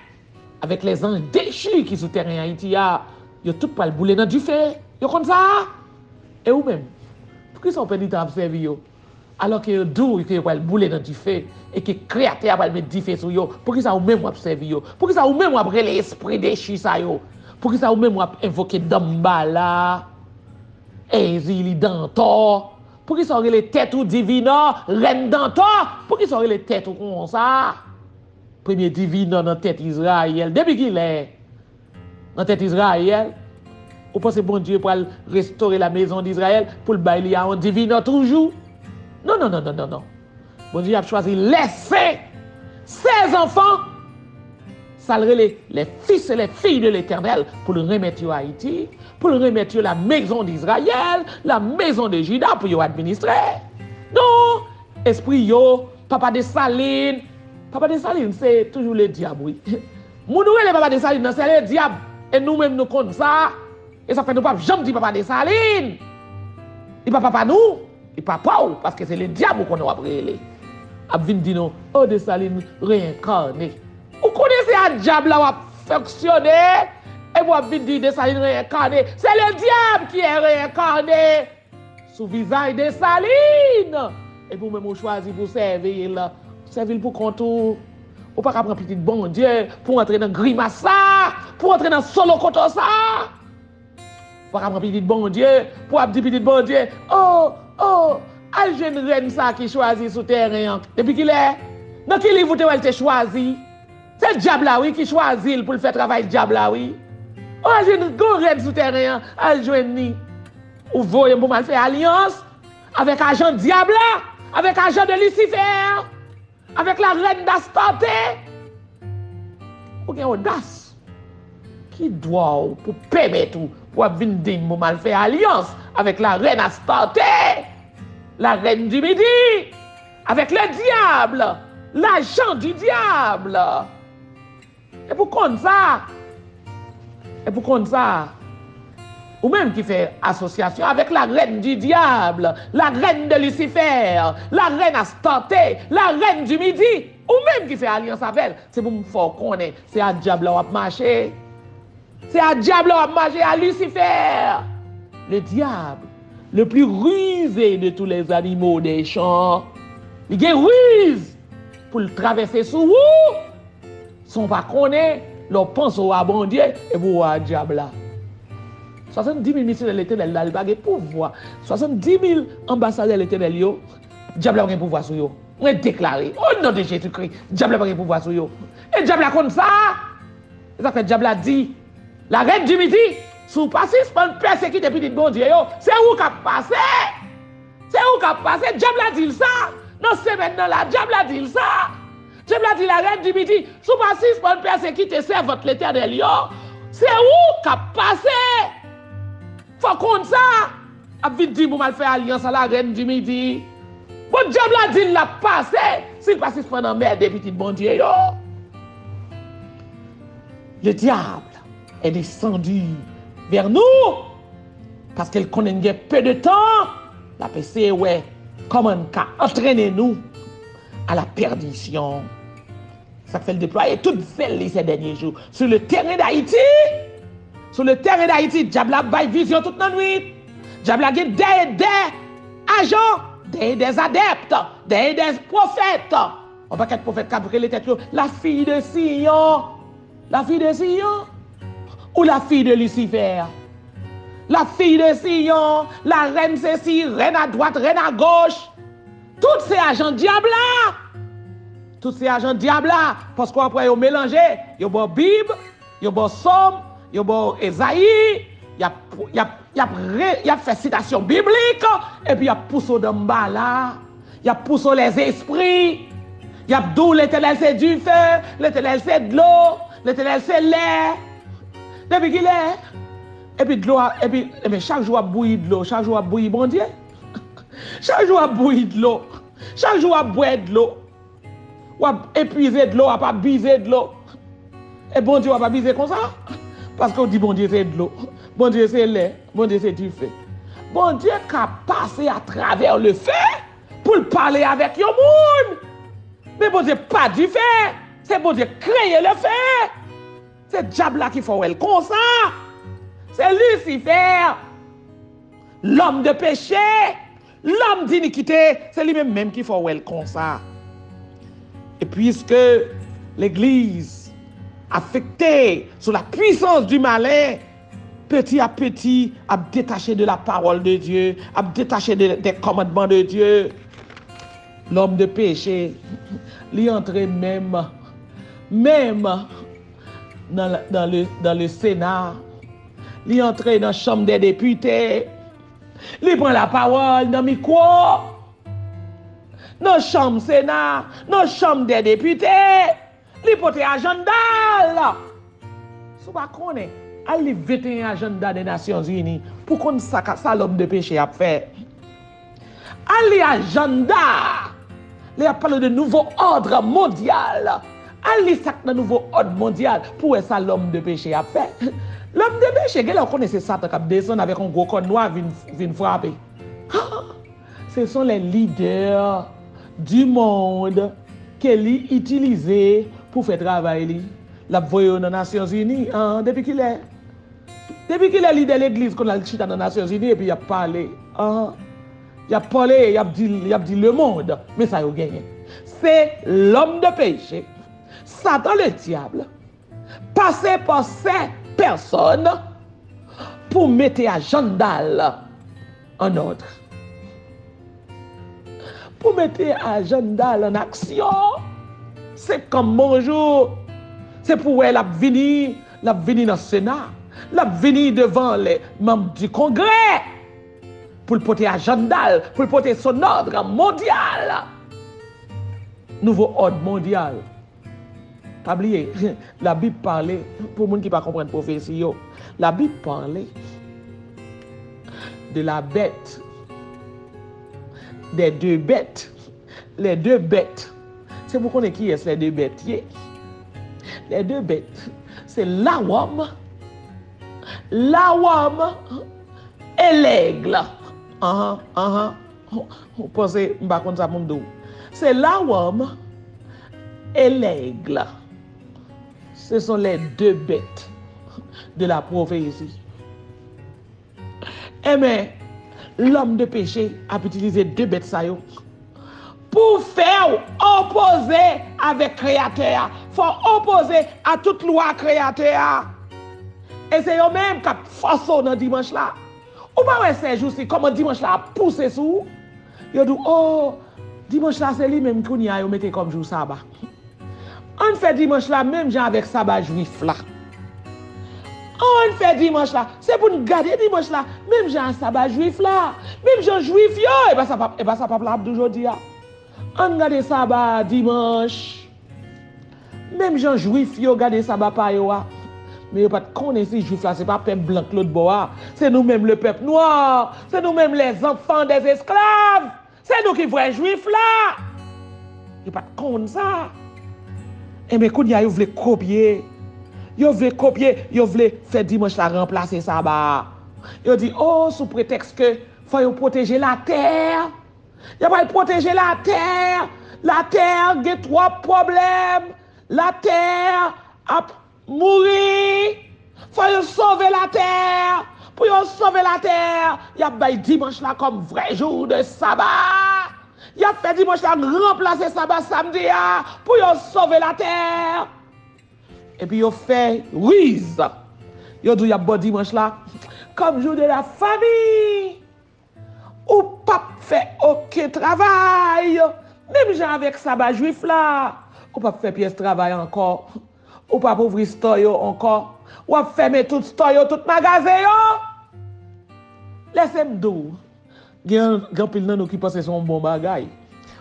avèk lèzanj dechi ki sou teren Ayiti a. Yo tout pral boule nan dife. Yo konn sa? E ou menm? Poukisa w pèdi tan ap sèvi yo? Alòske yo di w ke yo pral boule nan dife e ke Kreyatè a pral met dife sou yo. Poukisa ou menm w ap sèvi yo? Poukisa ou menm w ap rele espri dechi sa yo? Poukisa ou menm w ap envoke Danmbala, Ezili Dantò? Poukisa w rele tèt ou Divina, Rèn Dantò? Poukisa w rele tèt ou konsa? Premye Divina nan tèt Izrayèl. Depi kilè? Nan tèt Izrayèl? Ou panse Bondye pral restore la maison d'Israël pou l bay li a yon Divina toujou? Non, non, non, non, non, non. Bondye ap chwazi les saints, ses enfants. Sa l rele les fils et les filles de l'Éternel, pou l remèt yo Ayiti, pou l remèt yo la maison d'Israël, la maison de Juda, pou yo administre. Non, espri yo, Papa Desalin. Papa Desalin, se toujou ledyab, wi. Moun ou rele Papa Desalin nan, se ledyab. E nou menm, nou konn sa. E sa fè nou p ap janm di Papa Desalin. Li pa papa nou, li papa w, paske se ledyab ou konnen w ap rele. Ap vin di nou, o, Desalin reyenkane. Ou konnen se a dyab la w ap fonksyone, epi w ap vin di Desalin reyenkane. Se ledyab ki reyenkane sou vizaj Desalin. Epi ou menm ou chwazi pou sèvi l. Sèvi l pou kont ou. Ou pa ka pran pitit Bondye pou antre nan grimas sa, pou antre nan solokoto sa. Ou pa ka pran pitit Bondye pou ap di pitit Bondye, o, o, al jwenn rèn sa ki chwazi sou tèren an. Depi kilè? Nan ki liv ou te wè l te chwazi? Se dyab la, wi, ki chwazi l pou l fè travay dyab la, wi. O, al jwenn gwo rèn sou tèren an, al jwenn li. Ou voye m pou m al fè alyans avèk ajan dyab la, avèk ajan de Lisifè, avèk la rèn d'Astarte. Ou gen odas. Ki dwa w pou pèmèt ou pou ap vin di m pou m al fè alyans avèk la rèn Astarte, la rèn di midi, avèk le dyab, lajan di dyab? E pou konn sa, e pou konn sa, ou menm ki fè asosyasyon avèk la rèn di dyab, la rèn de Lisifè, la rèn Astarte, la rèn di midi, ou menm ki fè alyans avè l, se pou m fè w konnen, se a dyab la w ap mache. Se a dyab la w ap mache, a Lisifè. Le diable, le plus rusé de tous les animaux des champs. Li gen riz pou l travèse sou ou. San w pa konnen, lè w panse w a Bondye, epi w a dyab la. Swasanndimil misyonè Letènèl la, li pa gen pouvwa. Swasanndimil anbasadè Letènèl yo, dyab la pa gen pouvwa sou yo. Mwen deklare, o non de Jezikri, dyab la pa gen pouvwa sou yo. E dyab la konn sa. Se sa k fè dyab la di, la rèn di midi, si w pa sispann pèsekite pitit Bondye yo, se ou k ap pase. Se ou k ap pase. Dyab la di l sa. Nan semèn nan la, dyab la di l sa. Dyab la di la rèn di midi, si w pa sispann pèsekite sèvant Letènèl yo, se ou k ap pase. Fò w konn sa. Ap vin di m pou m al fè alyans a la rèn di midi. Bon, dyab la di l l ap pase si l pa sispann anmède pitit Bondye yo. Le diable est descendu vers nous, paske l konnen n gen pe de tan, l ap eseye wè kòman n ka antrennen nou a la pèdisyon. Sa k fè l deplwaye tout zèl li ces derniers jours. Sou le teren d Ayiti, sou le teren d Ayiti, dyab la ap bay vizyon tout nan nwit. Dyab la gen dè e dè ajan, dè e dè adèpt, dè e dè pwofèt. Yon pakèt pwofèt k ap rele tèt yo la fille de Sion. La fille de Sion. Ou la fille de Lucifer. La fille de Sion, la reine ceci, reine à droite, reine à gauche. Tout se ajan dyab la. Tout se ajan dyab la. Paske w ap wè yo melanje. Yo ba w Bib, yo ba w Sòm, yo ba w Ezayi. Y ap, y ap, y ap, re, y ap fè sitasyon biblik. Epi y ap pouse w Danmbala. Y ap pouse w lèzespri. Y ap di w Letènèl se dife, Letènèl se dlo, Letènèl se lè. Depi kilè? Epi dlo a, epi, ebyen, chak jou w ap bouyi dlo, chak jou w ap bouyi Bondye. Chak jou w ap bouyi dlo. Chak jou w ap bwè dlo. W ap epuize dlo, w ap abize dlo. E Bondye w ap abize konsa? Paske w di Bondye se dlo, Bondye se lè, Bondye se dife. Bondye ka pase atravè lefe pou l pale avèk yon moun. Men Bondye pa dife, se Bondye k kreye lefe. Se dyab la ki fè w wè l konsa. Se Lisifè, lòm de peche, lòm dinikite, se li menm menm ki fè w wè l konsa. E puiske legliz afekte sou la puissance du malin, petit à petit, ap detache de la parole de Dieu, ap detache de, des commandements de Dieu. Lòm de peche, li antre menm, menm nan, nan le, nan le Sena, li antre nan Chanm dè Depite, li pran lapawòl nan mikwo, nan chanm Sena, nan Chanm dè Depite, li pote ajanda l. Si w pa konnen, al li venteyen ajanda de Nasyonzini pou konn sa, ka- sa lòm de peche ap fè. Al li ajanda. Lè y ap pale de nouvo òd mondyal, al li sa k nan nouvo òd mondyal pou wè sa lòm de peche ap fè. Lòm de peche, gen lè w konnen se Satan k ap desann avèk yon gwo kòn nwa vin, vin frape. Ce sont les leaders du monde ke li itilize pou fè travay li. L ap voye yo nan Nasyonzini. An, depi kilè? Depi kilè lidè legliz konn al chita nan Nasyonzini epi y ap pale? An, y ap pale, y ap di, y ap di lemonn, men sa yo genyen. Se lòm de peche, Satan le diable, pase pa sè pèsòn pou mete ajanda l an òd. Pou mete ajanda l an aksyon. Se kanm bonjou. Se pou wè l ap vini, l ap vini nan Sena, l ap vini devan lè manm di Kongrè pou l pote ajanda l, pou l pote son òd mondyal. Nouvo òd mondyal. Pa bliye, Labib pale, pou moun ki pa konprann pwofesi yo, Labib pale de la bèt, des deux bêtes. Les deux bêtes. Se pou konnen kiyès les deux bêtes ye. Les deux bêtes, se lawòm, lawòm e lèg. Anhan, anhan. Ou panse m pa konn sa pou m di w? Se lawòm e lèg. Ce sont les deux bêtes de la prophétie. Enben, lòm de peche ap itilize de bèt sa yo pou fè w opoze avèk Kreyatè a. Fò w opoze a tout lwa Kreyatè a. E se yo menm k ap fòse w nan dimanch la. Ou pa wè sèjousi kòman dimanch la ap pouse sou ou? Yo di w, o, dimanch la se li menm kounye a yo mete kòm jou saba. Ann fè dimanch la menm jan avèk saba jwif la. Ann fè dimanch la, se pou n gade dimanch la menm jan a saba jwif la. Menm jan jwif yo, e pa sa pap, e pa sa pap la ap di w jodi a. Ann gade saba dimanch menm jan jwif yo gade saba pa yo a. Men yo pa t konnen si jwif la se pa pèp blan k lòt bò a. Se nou menm le pèp nwa, se nou menm les enfants des esclaves. Se nou ki vrè jwif la. Yo pa t konn sa. Enben, kounye a, yo vle kopye. Yo vle kopye, yo vle fè dimanch la ranplase saba a. Yo di, o, sou pretèks ke fò yo pwoteje latè. Yo pral pwoteje latè. Latè gen twòp pwoblèm. Latè ap mouri. Fò yo sove latè. Pou yo sove latè, y ap bay dimanch la kòm vrè jou de saba. Y ap fè dimanch la ranplase saba samdi a pou yo sove latè. Epi yo fè riz. Yo di w y ap ba w dimanch la kòm jou de la famiy. Ou p ap fè okenn travay. Menm jan avèk saba jwif la, ou p ap fè pyès travay ankò. Ou p ap ouvri stò yo ankò. W ap fèmen tout stò yo, tout magazen yo. Lèse m di w, gen, gen anpil nan nou ki panse se yon bon bagay.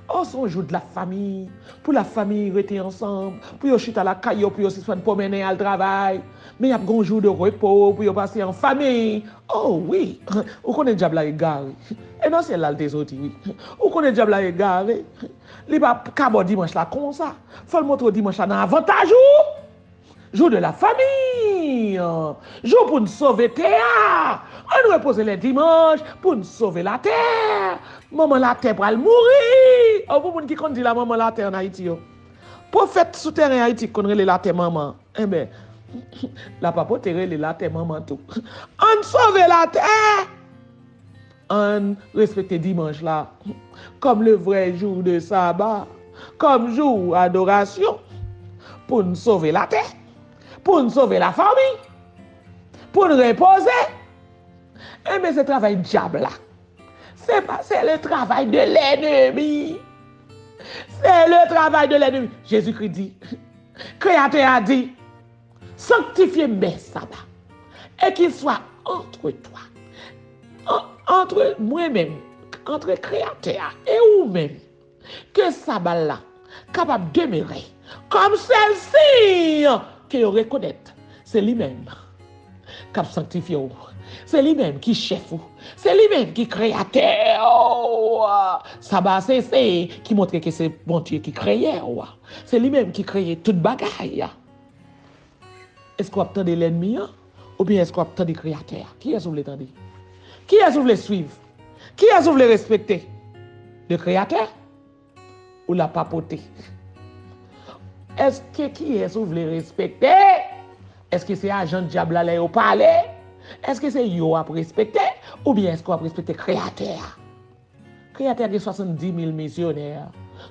O, se yon jou de la famiy. Pou la famiy rete ansanm, pou yo chita lakay yo, pou yo sispann pwomennen al travay. Men y ap gen yon jou de repo pou yo pase an famiy. O wi, ou konnen dyab la egare. E nan syèl la l te soti, wi. Ou konnen dyab la egare. Li pa ka ba w dimanch la konsa. Fò l montre w dimanch la nan avantaj ou. Jou de la famiy. Jou pou n sove tè a. Ann repoze lè dimanch pou n sove latè. Manman latè pral mouri. O, pou moun ki konn di la manman latè ann Ayiti yo. Pwofèt sou teren Ayiti ki konn rele latè manman. Enben, Lapapote rele latè manman tou. Ann sove latè! Ann respekte dimanch la kòm le vrai jour de sabbat, kòm jou adorasyon, pou n sove latè, pou n sove lafanmi, pou n repoze. Enben, se travay dyab la. Se pa, c'est le travail de l'ennemi. C'est le travail de l'ennemi. Jezikri di, Kreyatè a di, sanctifie mes sabbats, et qu'il soit entre toi, an- entre mwen menm, entre Kreyatè a e ou menm, ke saba la kapab demere kòm sèl siy ke yo rekonèt se li menm k ap sanktifye w. Se li menm ki chèf ou. Se li menm ki kreyatè w. Saba se, se ki montre ke se Bondye ki kreye w. Se li menm ki kreye tout bagay. Èske w ap tande lènmi an? Oubyen èske w ap tande Kreyatè a? Kiyès ou vle tande? Kiyès ou vle swiv? Kiyès ou vle respekte? Le Kreyatè ou lapapote? Èske kiyès ou vle respekte? Èske se ajan dyab la lè yo pale? Èske se yo w ap respekte? Oubyen èske w ap respekte Kreyatè a? Kreyatè a gen swasanndimil misyonè,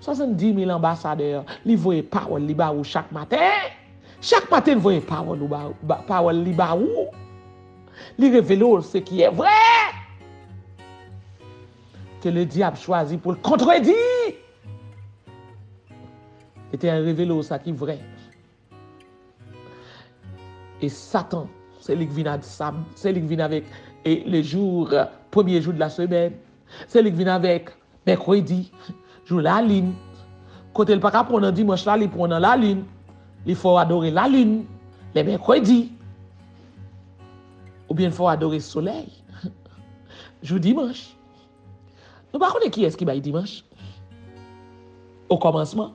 swasanndimil anbasadè. Li voye pawòl li ba ou chak maten. Chak maten, li voye pawòl ou ba, ba- pawòl li ba ou. Li revele w ce qui est vrai. Que le diable chwazi pou l kontredi. Letènèl revele w sa ki vrè. E Satan, se li k vin a sab, se li k vin avèk e le jour, premye jou de la semèn. Se li k vin avèk mèkredi, jou lalin. Kote l pa ka pran nan dimanch la, li pran nan lalin. Li fè w adore lalin, le mèkredi. Oubyen l fè w adore solèy, jou dimanch. Nou pa konnen kiyès ki bay dimanch. Okòmansman,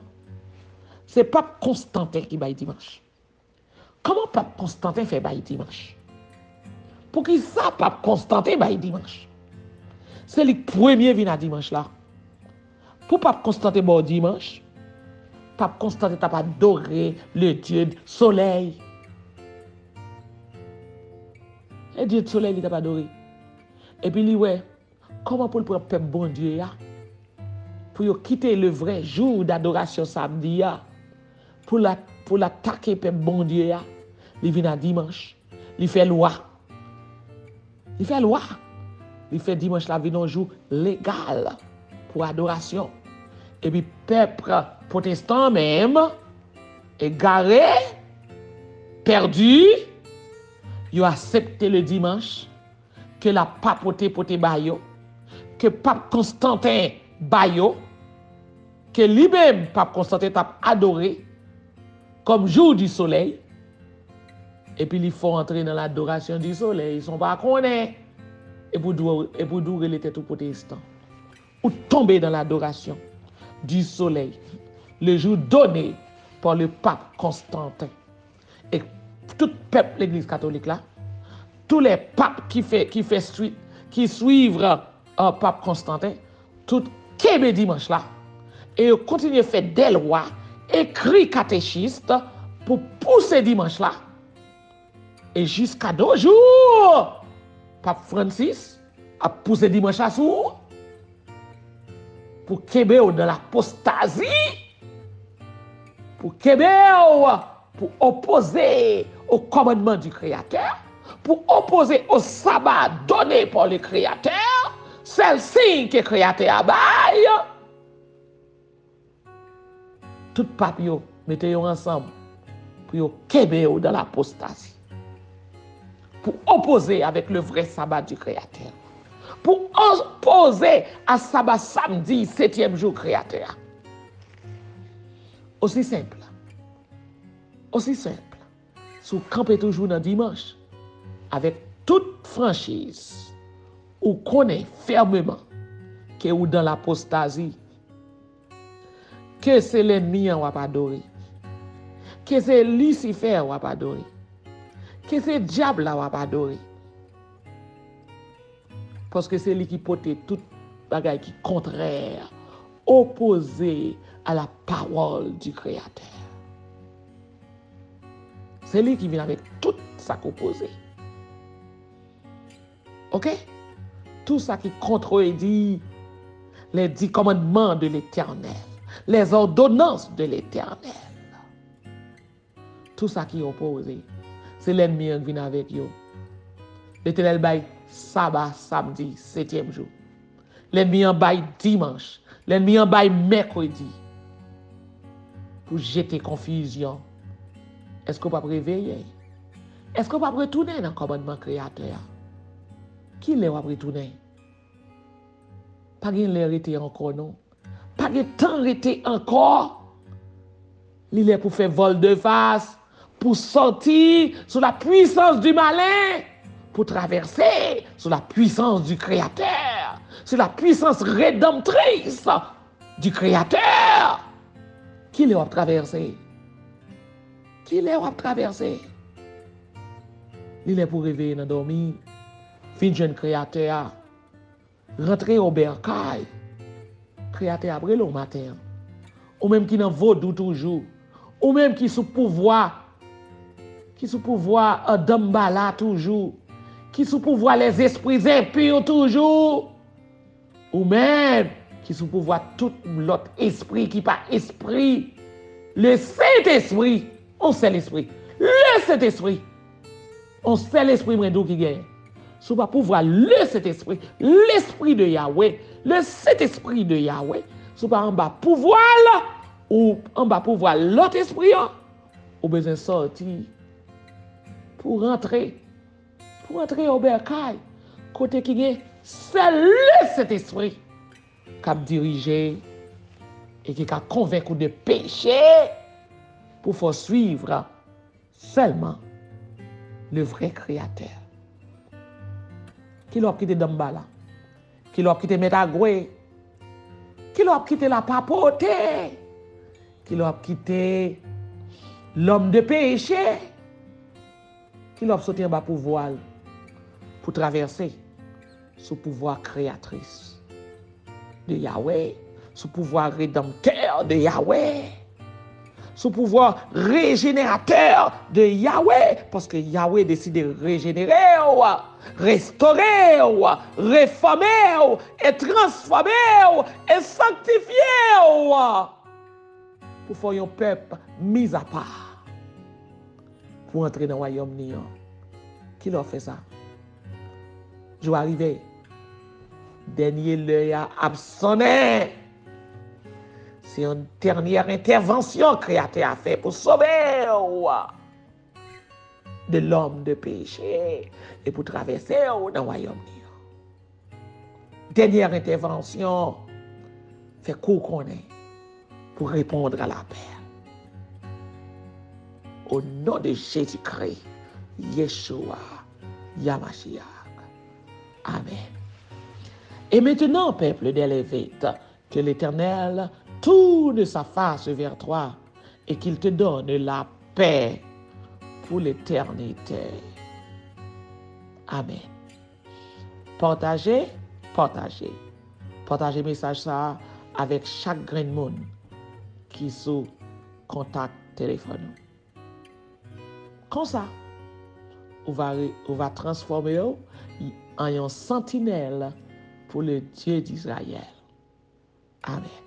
se Pap Konstanten ki bay dimanch. Kòman Pap Konstanten fè bay dimanch? Poukisa Pap Konstanten bay dimanch? Se li k premye vin a dimanch la. Pou Pap Konstanten ba w dimanch, Pap Konstanten t ap adore le dieu solèy. Le dieu solèy li t ap adore. Epi li wè kòman pou l pran pèp Bondye a, pou yo kite le vrai jour d'adoration samedi a, pou l a- pou l atake pèp Bondye a. Li vin a dimanch. Li fè lwa. Li fè lwa. Li fè dimanch la vin yon jou legal pou adorasyon. Epi pèp pwotestan menm, egare, pèdi, yo aksepte le dimanch ke lapapote pote ba yo, ke Pap Konstanten ba yo, ke li menm, Pap Konstanten, t ap adore kòm jou di solèy, epi li fè w antre nan ladorasyon di solèy san w pa konnen, epi w di w, epi w di w rele tèt ou pwotestan. Ou tonbe nan ladorasyon di solèy, le jou done pa le Pap Konstanten. E tout pèp legliz katolik la, tou lè pap ki fè, ki fè swit, ki swiv, euh, Pap Konstanten, tout kenbe dimanch la. E yo kontinye fè dèlwa, ekri katechis pou pouse dimanch la. E jiska de nos jours, Pap Francis ap pouse dimanch la sou ou. Pou kenbe w nan lapostazi, pou kenbe w, pou opoze au commandement du Créateur, pou opoze au sabbat donné par le Créateur, sèl siy ke Kreyatè a bay, tout pap yo mete yo ansanm pou yo kenbe w nan lapostazi. Pou opoze avèk le vrai sabbat du Créateur. Pou opoze a saba samdi, setyèm jou Kreyatè a. Osi senp. Osi senp. Si w kanpe toujou nan dimanch, avèk tout franchiz, ou konnen fèmeman ke ou dan lapostazi, ke se lènmi an w ap adore, ke se Lisifè w ap adore, ke se dyab la w ap adore. Paske se li ki pote tout bagay ki kontrè, opoze a la pawòl di Kreyatè. Se li ki vin avèk tout sa k opoze. Oke? Tout sa ki kontredi les dix commandements de l'Éternel, les ordonnances de l'Éternel. Tout sa ki opoze, se lènmi an k vin avèk yo. Letènèl bay saba samdi, setyèm jou. Lènmi an bay dimanch. Lènmi an bay mèkredi. Pou jete konfizyon. Èske w p ap reveye? Èske w p ap retounen nan kòmandman Kreyatè a? Ki lè w ap retounen? Pa gen lè rete ankò, non. Pa gen tan rete ankò. Li lè pou fè volte-face, pou sòti sou la puissance du malin, pou travèse sou la puissance du Créateur, sou la puissance rédemptrice du Créateur. Ki lè w ap travèse? Ki lè w ap travèse? Li lè pou reveye nan dòmi, vin jwenn Kreyatè a. Rantre o bèkay. Kreyatè ap rele w maten an. Ou menm ki nan vodou toujou. Ou menm ki sou pouvwa, ki sou pouvwa, euh, Danmbala toujou. Ki sou pouvwa les esprits enpurs toujou. Ou menm ki sou pouvwa tout lòt espri ki pa espri. Le Sentespri. On sèl espri. Le Sentespri. On sèl espri mwen di w ki genyen. Si w pa pouvwa le Sentespri, Lespri de Yahweh, le Sentespri de Yahweh, si w pa anba pouvwa l, ou anba pouvwa lòt espri an, ou bezwen sòti pou rantre, pou rantre o bèkay, kote ki gen sèl le Sentespri k ap dirije e ki ka konvenk ou de peche pou fè w suiv sèlman le vrai Créateur. Ki lè w ap kite Danmbala? Ki lè w ap kite Mèt Agwe? Ki lè w ap kite lapapote? Ki lè w ap kite lòm de peche? Ki lè w ap soti anba pouvwa l pou travèse sou pouvwa kreyatris de Yahweh, sou pouvwa redanmtè de Yahweh, sou pouvwa rejeneratè de Yahweh, paske Yahweh deside rejenere w, restore w, refòme w, e transfòme w, e sanktifye w, pou fè w yon pèp mizapa, pou antre nan wayòm li an. Ki lè w ap fè sa? Jou a rive. Dènye lè a ap sonnen. Se yon dènyè entèvansyon Kreyatè a fè pou sove w de lòm de peche e pou travèse w nan wayòm li an. Dènyè entèvansyon, fè kou konnen pour répondre à l'appel. Au nom de Jésus-Christ, Yeshua, Yamashiach. Amen. Et maintenant, peuple des Lévites, que l'Éternel tourne sa face vers toi et qu'il te donne la paix pour l'éternité. Amen. Pataje, pataje. Pataje mesaj sa a avèk chak grenn moun ki sou kontak telefòn ou. Konsa, ou va, re- ou va transfòme w an yon santinèl pour le Dieu d'Israël. Amen.